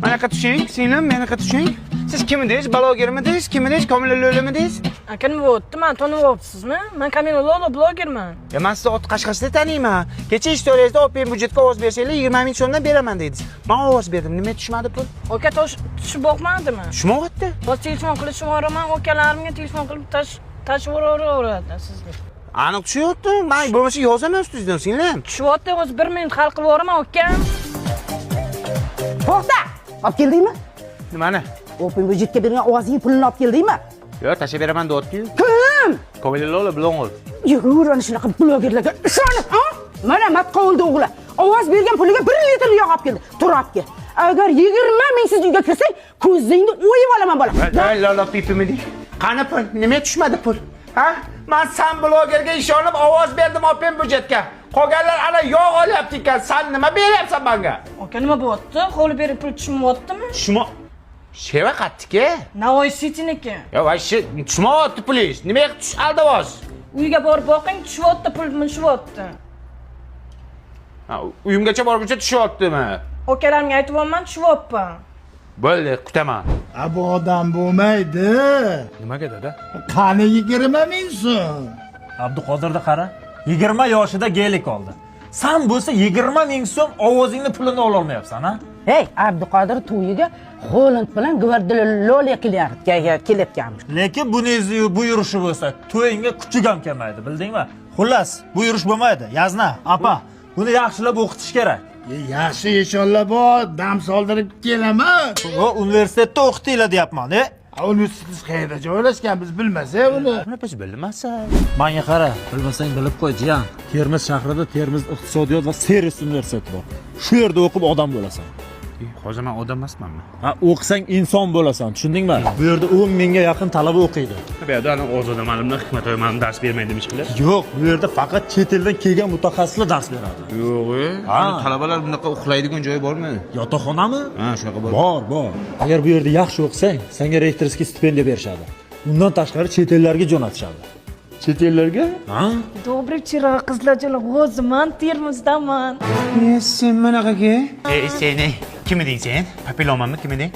Manaqa tushing, singlim, manaqa tushing. Siz kim edingiz? Blogermidingiz? Kim edingiz? Komila Lo'limidingiz? Aka, nima bo'lyapti? Mani tanivyapsizmi? Man Kamila Lolo blogerman. Ya men sizni ot qashqasida taniyman. Kecha istoriyangizda Open budjetga ovoz bersanglar 20 ming so'mdan beraman dedingiz. Men ovoz berdim. Nima tushmadi pul? Aka, tosh tushib boqmadimi? Tushmayapti. Hozir telefon qilib yuboraman, akalarimga telefon qilib tashib yuboraveradi sizga. Aniq tushyapti. Men bo'lmasa yozaman ustingizdan, singlim. Tushyapti, hozir 1 minut hal qilib yuboraman, akam. To'xta! Olib keldingmi? Nimani? Open budjetga bergan ovozing pulini olib keldingmi? Yo'q, tashlab beraman deyapti-yu. Kim? Komila Lola bloger. Yur, ana shunaqa blogerlarga ishonib, ha? Mana Matqovulni o'g'li ovoz bergan puliga 1 litr yog' olib keldi. Tur olib kel. Agar 20 mingsiz uyga kirsang, ko'zingni o'yib olaman bola. Voy Lola pipimidi. Qani pul? Nima tushmadi pul? Ha? Men san blogerga ishonib ovoz berdim Open budjetga. Qolganlar ana yog' olyapti ekan. San nima beryapsan menga? Aka, nima bo'lyapti? Hovli berib pul tushmayaptimi? Tushma. Sheva qattiki? Navoiy City'niki. Yo, вообще tushmayapti pulingiz. Nima tush aldavoz? Uyga borib boqing, tushyapti pul, tushyapti. Ha, uyimgacha borguncha tushyaptimi? Akalarimga aytyapman, tushyapman. Bo'ldi, kutaman. A bu odam bo'lmaydi. Nimaga dada? Qani 20 ming so'm. Abduqodirni qara, 20 yoshida gelik oldi. San bo'lsa 20 ming so'm ovozingni pulini ola olmayapsan, ha? Hey, Abduqodir to'yiga Holland bilan Gvardiola kelayotganmish. Lekin buni bu yurishi bo'lsa, to'yingga kuchuk ham kelmaydi, bildingmi? Xullas, bu yurish bo'lmaydi. Yazna, apa, buni yaxshilab o'qitish kerak. Yaxshi eshonlar bor, dam soldirib kelaman. O universitetda o'qitinglar deyapman, e? Universitet qayerda joylashgan biz bilmasak uni. Buni biz bilmasak. Menga qara, bilmasang bilib qo'y, jiyan. Termiz shahrida Termiz iqtisodiyot va servis universiteti bor. Shu yerda o'qib odam bo'lasan. Hozir men odam emasmanmi? Ha, o'qisang inson bo'lasan, tushundingmi? Bu yerda 10 mingga yaqin talaba o'qiydi. Bu yerda ana Ozoda ma'lumlar, Hikmat aka ma'lum dars bermaydi qilib. Yo'q, bu yerda faqat chet eldan kelgan mutaxassislar dars beradi. Yo'q, e. Ha. Talabalar bunaqa uxlaydigan joyi bormi? Yotoqxonami? Ha, shunaqa bor. Bor, bor. Agar bu yerda yaxshi o'qisang, senga rektorskiy stipendiya berishadi. Undan tashqari chet ellarga jo'natishadi. Chet ellarga? Ha? Добрый вчера, qizlarjon, hozir man Termizdaman. E, sen bunaqaga? E, seni kim eding sen? Papillomami kim eding?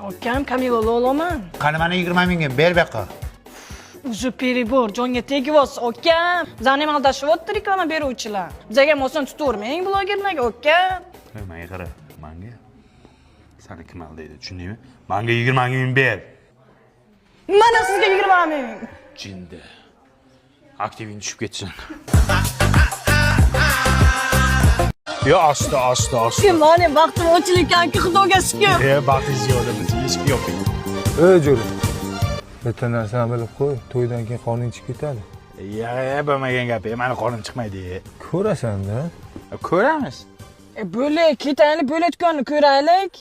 Akam, Kamila Loloman. Qani mana 20 mingga ber bu yoqqa. Уже перебор, jonga tegyapsiz, akam. Bizani ham aldashyapti reklama beruvchilar. Bizaga ham oson tutavermang blogerlarga, akam. Menga qara, menga sani kim aldaydi, tushundingmi? Menga 20 ming ber. Mana sizga 20 ming. Jinda. Aktiving tushib ketsin. Yo, asta, asta, asta. Mani baxtim ochilganki, Xudoga shukr. E, baxtingiz yo'q, eshik yoping. Ey jo'ra. Bitta narsani bilib qo'y, to'ydan keyin qoning chiqib ketadi. Ya, bo'lmagan gap, mani qonim chiqmaydi. Ko'rasan-da. Ko'ramiz. E, bo'lak, ketaylik, bo'layotganini ko'raylik.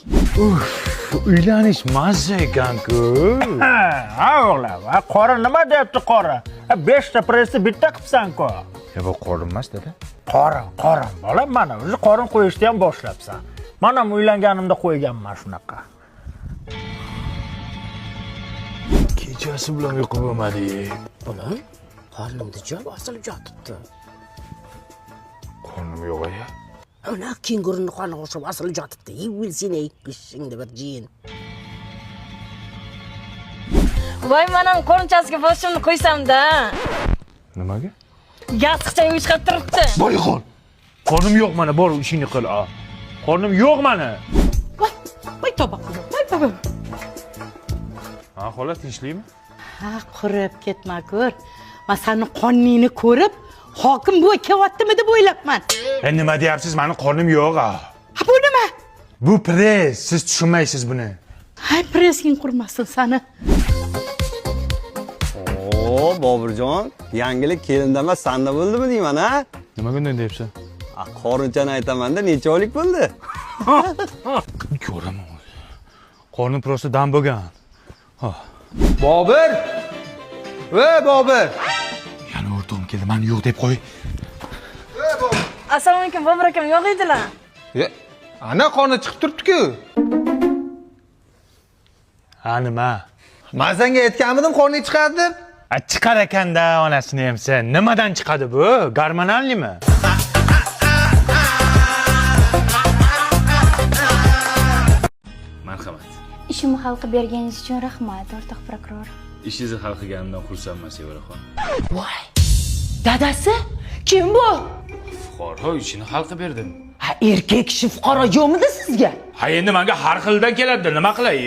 Uylanish mazza ekan-ku. Ha, o'g'lim, ha, qorin nima deyapti qorin? Ha, 5 ta pressni bitta qilibsan-ku. Ya, bu qorin emas, dada. Qorin, qorin, bolam, mana o'zi qorin qo'yishni ham boshlabsan. Men ham uylanganimda qo'yganman shunaqa. Kechasi bilan uyqu bo'lmadi. Bolam, qornimda joy osilib yotibdi. Qornim yo'q aya. Ana kenguruni qoni o'xshab osilib yotibdi. Yeyilsene ishingda bir jiyin. Voy, men ham qorinchasiga boshimni qo'ysam-da. Nimaga? Yostiqcha chiqib turibdi. Bor yo'qol. Qornim yo'q mana, bor ishingni qil. A. Qornim yo'q mana. Voy, voy tavba qildim. Voy tavba. Ha, xola tinchlikmi? Ha, qurib ketma ko'r. Men seni qorningni ko'rib, hokim buva kelyaptimi deb o'ylabman. E, nima deyapsiz? Mani qornim yo'q a. Ha, bu nima? Bu press, siz tushunmaysiz buni. Hay, pressing qurmasin seni. O, Boburjon, yangilik kelinda emas, sanda bo'ldimi deyman, ha? Nimaga unday deyapsan? A, qorinchani aytaman-da, necha oylik bo'ldi? Ko'raman. Qornim prosta dam bo'lgan. Ha. Bobur! Ey Bobur! Yana o'rtog'im keldi, mani yo'q deb qo'y. Assalomu alaykum, Bobur akam yo'q edilar. Ana qoni chiqib turibdi-ku. Ha, nima? Men senga aytganmidim qorning chiqadi deb. A, chiqar ekanda onasini ham sen. Nimadan chiqadi bu? Gormonalnimi? Ishimni hal qilib berganingiz uchun rahmat, o'rtoq prokuror. Ishingizni hal qilganimdan xursandman, Sevaraxon. Voy! Dadasi, kim bu? Fuqaro ishini hal qilib berdim. Ha, erkak kishi fuqaro yo'qmidi sizga? Ha, endi menga har xildan keladi, nima qilay?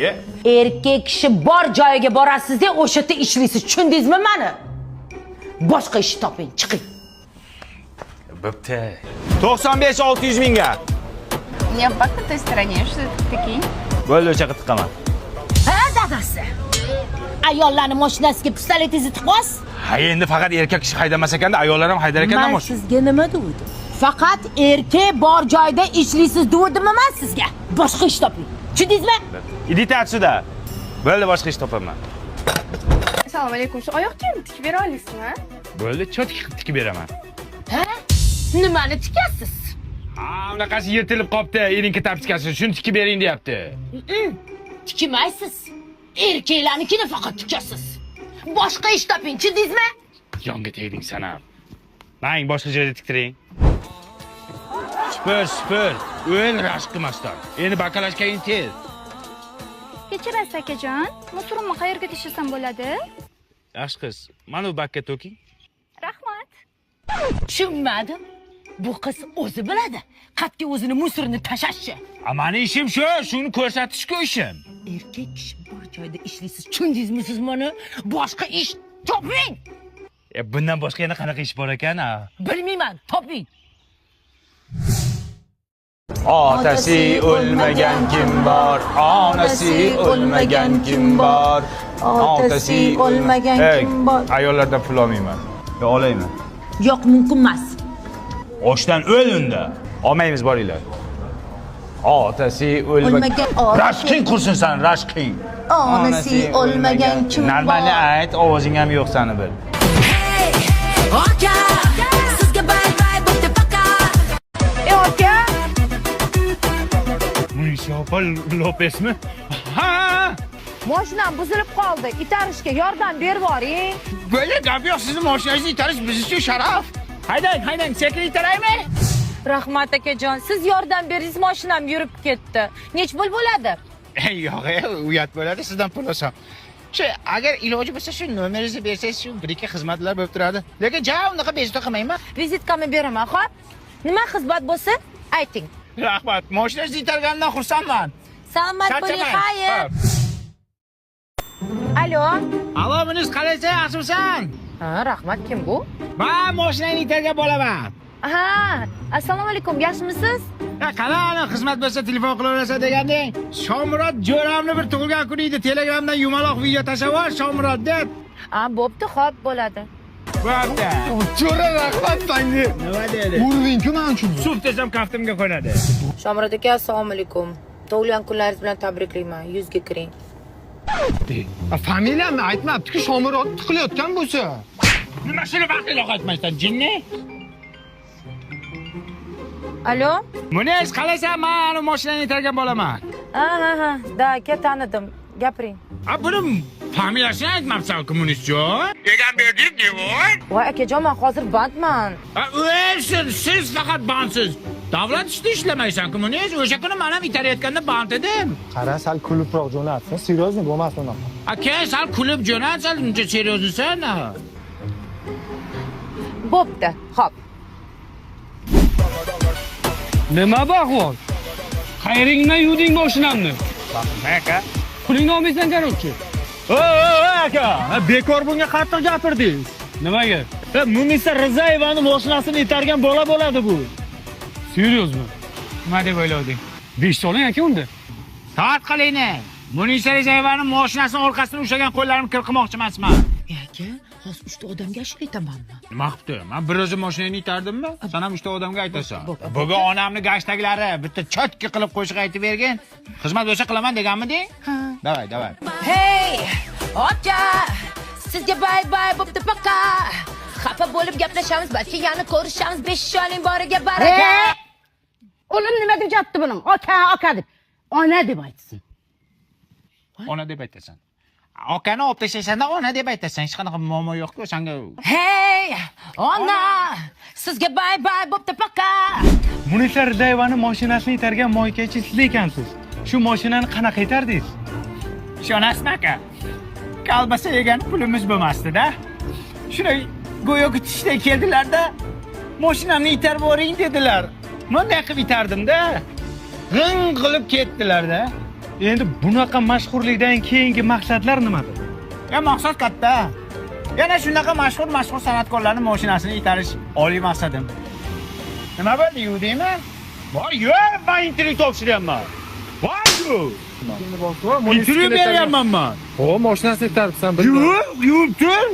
Erkak kishi bor joyiga borasiz-da, o'sha yerda ishlaysiz. Tushundingizmi mani? Boshqa ish toping, chiqing. Bo'pti. 95 600 mingga. У меня бак на той стороне, что ты прикинь? Bo'ldi, o'sha yoqqa tiqaman. Ha, dadasi. Ayollarning mashinasiga pistoletingizni tiqib olsiz. Ha, endi faqat erkak kishi haydamas ekanda, ayollar ham haydar ekanda Man mashina. sizga nima dedim? Faqat erkak bor joyda ishlaysiz devdimmi man sizga? Boshqa ish toping. Tushundingizmi? Idите отсюда. Bo'ldi, boshqa ish topaman. Assalomu alaykum. Shu oyoq kiyimni tikib bera olasizmi? Bo'ldi, cho'tki qilib tikib beraman. Ha? Nimani tikasiz? Ha, unaqasi yirtilib qopti, erinki tapchkasi, shuni tikib bering deyapti. Tikmaysiz. Erkaklarnikini faqat tikasiz. Boshqa ish toping, tushundingizmi? Yonga tegding san ham. Mang boshqa joyda tiktiring. Supur, supur. O'l rashk qilmasdan. Endi bakalashkang tez. Kechirasiz, akajon. Musorimni qayerga tashlasam bo'ladi? Yaxshi qiz, mana bu bakka to'king. Rahmat. Tushunmadim. Bu qiz o'zi biladi. Qatga o'zini musorini tashlashi. A, mani ishim shu, shuni ko'rsatishku ishim. Erkak kishi bor joyda ishlaysiz. Tushundingizmi siz mani? Boshqa ish toping. Bundan boshqa yana qanaqa ish bor ekan, a? Bilmayman, toping. Otasi o'lmagan kim bor? Onasi o'lmagan kim bor? Otasi o'lmagan kim bor? Ayollardan pul olmayman. Yo, olaymi? Yo'q, mumkin emas. Oshdan o'l unda. Olmaymiz, boringlar. Otasi o'lmagan. Rashqing qursin san, rashqing. Onasi o'lmagan kim bor? Normalni ayt, ovozing ham yo'q sani bil. Aka, sizga bay bay bo'pti пока. Ey aka, Munisa opa Lopesmi? Ha! mashinam buzilib qoldi. Itarishga yordam berib yuboring. Böyle gap yo'q, sizni mashinangizni itarish biz uchun sharaf. Haydang, haydang, sekin itaraymi? Rahmat akajon, siz yordam berdingiz, mashinam yurib ketdi. Nech pul bo'ladi? Yo'q, uyat bo'ladi sizdan pul olsam. Shu agar iloji bo'lsa shu nomeringizni bersangiz, shu bir ikki xizmatlar bo'lib turadi. Lekin ja unaqa bezovta qilmayman. Vizitkamni beraman, xo'p? Nima xizmat bo'lsa, ayting. Rahmat. Mashinangizni itarganimdan xursandman. Salomat bo'ling, Charchamang. xayr. Alo. Alo, Munis, qalaysan, yaxshimisan? Ha, rahmat, kim bu? Man mashinangni itargan bo'laman. Ha, assalomu alaykum, yaxshimisiz? Ya qani xizmat bo'lsa telefon qilaverasan deganding. Shomurod jo'ramni bir tug'ilgan kuni edi. Telegramdan yumaloq video tashlab yubor Shomurod deb. Ha, bo'pti, xo'p bo'ladi. Bo'pti. Jo'ra, rahmat sanga. Nima dedi? Urding-ku men uchun. Suv desam kaftimga qo'nadi. Shomurod aka, assalomu alaykum. Tug'ilgan kunlaringiz bilan tabriklayman. 100 ga kiring. Familiyamni aytmabdi-ku, Shomurod tiqilayotgan bo'lsa. Nima shuni vaqtida qaytmaysan, jinni? Alo? Munis, qalaysan? Man mashinani itargan bo'laman. Ha, ha, ha. Да, aka, tanidim. Gapiring. A, buni familiyasini aytmabsan-ku, Munisjon. Egamberdiyev devor. Voy akajon, men hozir bandman. O'lsin, siz faqat bandsiz. Davlat ishida ishlamaysan-ku, Munis. O'sha kuni men ham itarayotganda band edim. Qara, sal kulibroq jo'natsin, серьезный bo'lmasin unaqa. Aka, sal kulib jo'nat, sal uncha серьезный san. Bo'pti, xo'p. Nima bu ahvol? Qayringdan yuvding mashinamni? Aka. Pulingni olmaysan, короче. O, aka, bekor bunga qattiq gapirdingiz. Nimaga? Munisa Rizayevani mashinasini itargan bola bo'ladi bu. Серьезно? Nima deb o'ylading? 5 oling aka unda. Soat qilingni. Munisa Rizayevani mashinasini orqasidan ushlagan qo'llarimni kir qilmoqchi emasman. Aka, hozir 3 ta odamga ashula aytamanmi? Nima qilibdi? Men bir o'zim mashinani itardimmi? Sen ham 3 ta odamga aytasan. Bugun onamni gashtaglari bitta chotki qilib qo'shiq aytib bergin. Xizmat bo'lsa qilaman deganmiding? Ha. Давай, давай. Hey, aka, sizga bay bay bo'pti пока. Xafa bo'lib gaplashamiz, balki yana ko'rishamiz. 5 oling boriga baraka. O'g'lim nima deb yotdi buning? Aka, aka deb. Ona deb aytsin. Ona deb aytasan. Akani olib tashlaysanda ona deb aytasan. Hech qanaqa muammo yo'q-ku sanga. Hey, ona, sizga bay bay bo'pti пока. Munisa Rizayevani mashinasini itargan moykachi siz ekansiz. Shu mashinani qanaqa itardingiz? Ishonasizmi aka? Kolbasa yegan pulimiz bo'lmasdi-da. Shuni go'yoki tushda keldilar-da, mashinamni itarib yuboring dedilar. Bunday qilib itardim-da. G'ing qilib ketdilar-da. Endi bunaqa mashhurlikdan keyingi maqsadlar nimadir? Ya maqsad katta. Yana shunaqa mashhur san'atkorlarning mashinasini itarish oliy maqsadim. Nima bo'ldi, yuvdingmi? Voy, yo'q, men intervyu topshiryapman. Voy, yo'q. Intervyu beryapman men. Ho, mashinasini itaribsan. Yo'q, yuvib tur.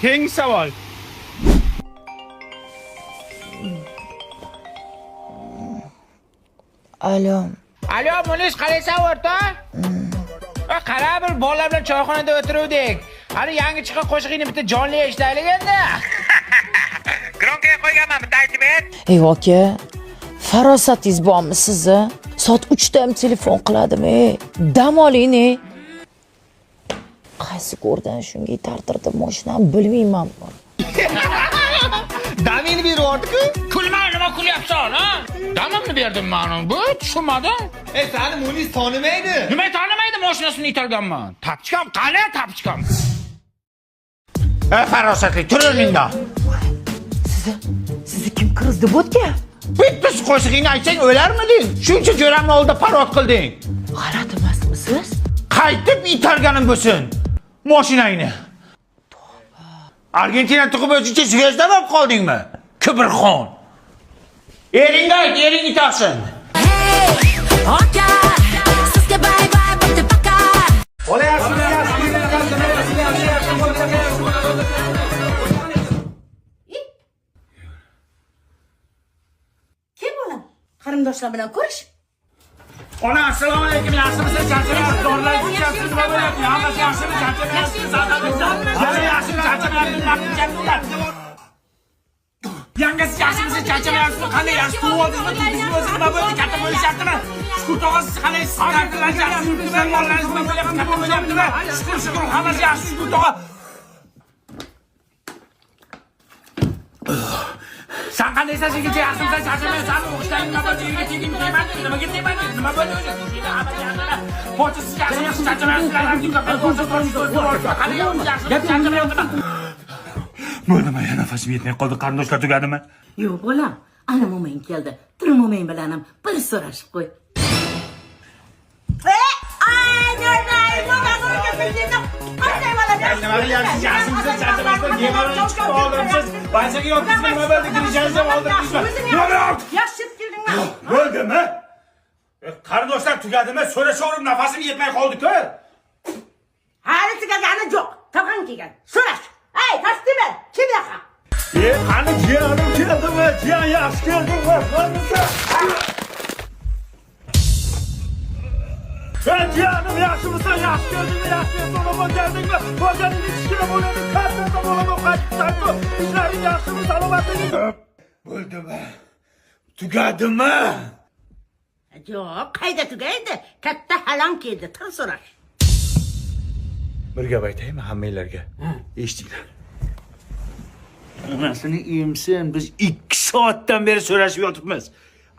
Keyingi savol. Alo. Alo, Munis, qalaysan o'rtoq? Qara, bir bolalar bilan choyxonada o'tiruvdik. Hali yangi chiqqan qo'shig'ingni bitta jonli eshitaylik endi. Gronkaga qo'yganman, bitta aytib ber. Ey aka, farosatingiz bormi sizni? Soat 3 da ham telefon qiladimi? Dam oling. Qaysi ko'rdan shunga itartirdim mashinani bilmayman. Damingni berib yubordi-ku. Kulma, nima kulyapsan, ha? Damimni berdim men, bu tushunmadim. Seni Munis tanimaydi. Nima tanimaydi, mashinasini itarganman. Tapchikam, qani tapchikam? Farosatli, tur o'rningdan. Sizni kim kirizdi bu yerga? Bitta qo'shig'ingni aytsang o'larmiding? Shuncha jo'ramni oldida parod qilding. G'alati emasmisiz? Qaytib itarganim bo'lsin mashinangni. Argentina tug'ib o'zingcha zvezda bo'lib qoldingmi? Kibrxon. Eringga ayt, ering itarsin. Aka, sizga bay bay, bitta пока. Kim bo'lam? Qarindoshlar bilan ko'rish. Ona, assalomu alaykum, yaxshimisiz? Charchamayapsiz, dorilar ichasiz, nima bo'lyapti? Hammasi yaxshimi? Charchamayapsiz? Hamma yaxshimi? Charchamayapsiz? Yangasi yaxshimisiz? Charchamayapsizmi? Qanday yaxshi tug'ib oldingizmi? Tug'dingizmi o'zi nima bo'ldi? Katta bo'lishyaptimi? Shukur tog'a, siz qalaysiz? Yaxshi yuribdimi? Mollaringiz nima bo'lyapti? Katta bo'lyaptimi? Shukur, shukur, hammasi yaxshi, shukur tog'a. Sen qandaysan, yigitcha, yaxshimisan, charchamayapsanmi? O'qishlaring nima bo'ldi? Yerga tegdingmi, tegmadingmi? Nimaga tegmading? Nima bo'ldi o'zi? Pochta, siz yaxshimisiz, charchamayapsizmi? Bo'ldimi, yana nafasim yetmay qoldi, qarindoshlar tugadimi? Yo'q bolam, ana mo'ming keldi. Tur mo'ming bilan ham bir so'rashib qo'y. Nima qilyapsiz? Yaxshimisiz, charchamayapsizmi? Bemalol chiqib oldimsiz. Banchaga yotdingizmi? Nima bo'ldi? Kirishingizni ham oldirdingizmi? Nima bo'ldi? Yaxshi keldingmi? Bo'ldimi? Qarindoshlar tugadimi? So'rashaverib nafasim yetmay qoldi-ku. Hali tugagani yo'q. Tog'ang kelgan. So'rash. Ey, tasdima, kim yoqa? Qani jiyanim keldimi? Jiyan yaxshi keldingmi? Qanisi? Jiyanim yaxshimisan? Yaxshi keldingmi? Yaxshi salomat keldingmi? Bojaningni kichkina bo'ladi, katta bo'ladi, qaytibsan-ku. Ishlaring yaxshimi? Salomatliging? Bo'ldimi? Tugadimi? Yo'q, qayda tugaydi? Katta halam keldi, tur so'rash. Bir gap aytaymi hammanglarga? Eshitinglar. Onasini emsin, biz 2 soatdan beri so'rashib yotibmiz.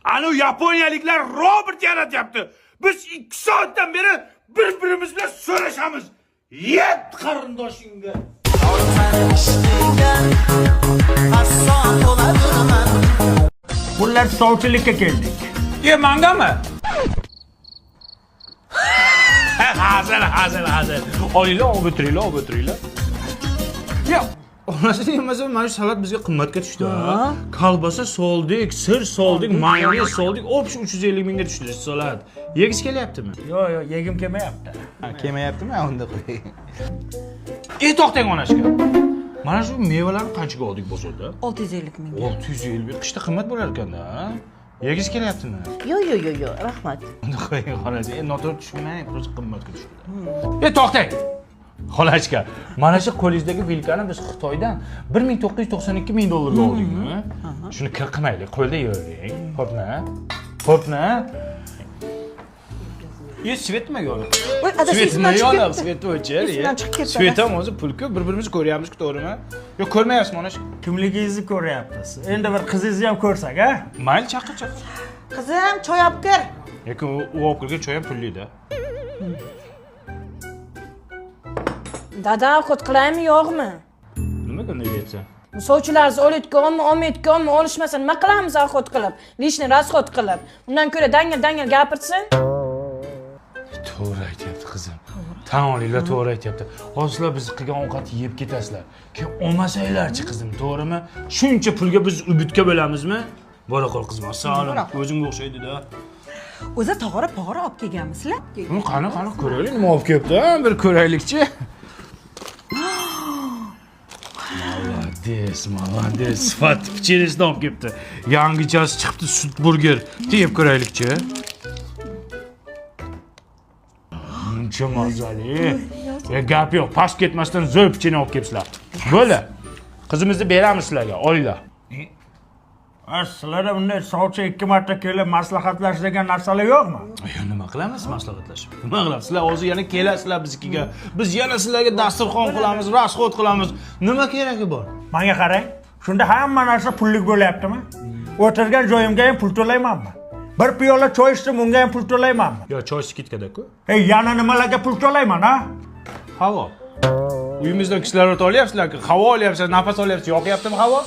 Anu yaponiyaliklar robot yaratyapti. Biz 2 soatdan beri bir-birimiz bilan so'rashamiz. Yet qarindoshingga. Bunlar sovchilikka keldik. Mangami? Hazil, hazil, hazil. Olinglar, olib o'tiringlar, olib o'tiringlar. Ya, onasini yemasa mana shu salat bizga qimmatga tushdi. Kolbasa soldik, sir soldik, mayonez soldik, общий 350 mingga tushdi salat. Yegisi kelyaptimi? Yo'q, yo'q, yegim kelmayapti. Kelmayaptimi? Unda qo'y. To'xtang onashka. Mana shu mevalarni qanchaga oldik bozorda? 650 ming. 650 ming. Qishda qimmat bo'lar ekanda. Yegisi kelyaptimi? Yo'q, yo'q, yo'q, yo'q, rahmat. Unda qo'ying xolaji, noto'g'ri tushunmang, просто qimmatga tushdi. To'xtang. Xolachka, mana shu qo'lingizdagi vilkani biz Xitoydan 1992 ming dollarga oldikmi? Shuni kir qilmaylik, qo'lda yeyvering. Xo'pmi? Xo'pmi? Svet nima yo'q? Voy, adasi Svet esimdan nima chiqib yo'q? ketdi. Svet o'chir. Esimdan chiqib ketdi. Svet ham o'zi pul-ku, bir-birimizni ko'ryapmiz-ku, to'g'rimi? Yo'q, ko'rmayapsizmi ona? Kimligingizni ko'ryapmiz. Endi bir qizingizni ham ko'rsak, a? Mayli, chaqir, chaqir. Qizim, choy olib kir. Lekin u olib kirgan choy ham pulli-da. Dada, ovqat qilaymi yo'qmi? Nimaga unday deyapsan? Sovchilarni olayotganmi, olmayotganmi, olishmasa nima qilamiz ovqat qilib? Лишний расход qilib. Undan ko'ra dangal dangal gapirsin. To'g'ri aytyapti qizim. Tan olinglar, to'g'ri aytyapti. Hozir sizlar biz qilgan ovqatni yeb ketasizlar. Keyin olmasanglarchi qizim, to'g'rimi? Shuncha pulga biz ubitga bo'lamizmi? Bora qol qizim, assalomu alaykum. O'zimga o'xshaydi-da. O'zi tog'ora pog'ora olib kelganmisizlar? Qani, qani ko'raylik, nima olib kelibdi, ha? Bir ko'raylikchi. Молодец, молодец. Sifat pechenesidan olib kelibdi. Yangichasi chiqibdi, sut burger. Yeb ko'raylikchi. Muncha mazali. Gap yo'q, past ketmasdan zo'r pechene olib kelibsizlar. Bo'ldi. Qizimizni beramiz sizlarga, olinglar. Sizlarda bunday sovchi 2 marta kelib maslahatlash degan narsalar yo'qmi? Nima qilamiz maslahatlashib? Nima qilamiz? Sizlar hozir yana kelasizlar biznikiga. Biz yana sizlarga dasturxon qilamiz, rasxod qilamiz. Nima keragi bor? Menga qarang, shunda hamma narsa pullik bo'lyaptimi? O'tirgan joyimga ham pul to'laymanmi? Bir piyola choy ichdim, unga ham pul to'laymanmi? Yo, choy skidkada-ku. Ey, yana nimalarga pul to'layman, ha? Havo. Uyimizdan kislorod olyapsizlar, havo olyapsizlar, nafas olyapsiz. Yoqyaptimi havo?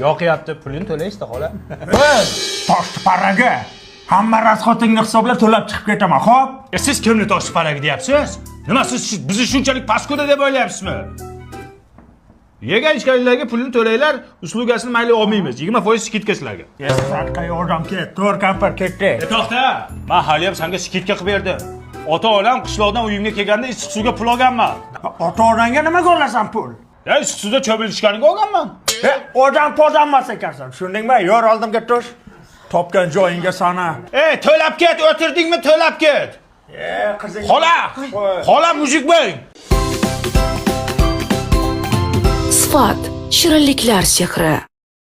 Yoqyapti, pulini to'laysiz-da xola. Ey, toshparaga. Hamma rasxotingni hisoblab to'lab chiqib ketaman, xo'p? Siz kimni toshparaga deyapsiz? Nima siz bizni shunchalik paskuda deb o'ylayapsizmi? Yegan ichganlarga pulini to'langlar, uslugasini mayli olmaymiz. 20% skidka sizlarga. Sadqa yordam ket, to'rt kampir ketdi. To'xta, men hali ham senga skidka qilib berdim. Ota-onam qishloqdan uyimga kelganda issiq suvga pul olganman. Ota-onangga nimaga olasan pul? Issiq suvda cho'milishganiga olganman. Odam podanmas ekansan, tushundingmi? Yor oldimga tush. Topgan joyingga sana. To'lab ket, o'tirdingmi, to'lab ket. Qizing. Xola, xola mujik bo'ling. Sifat, shirinliklar sehri.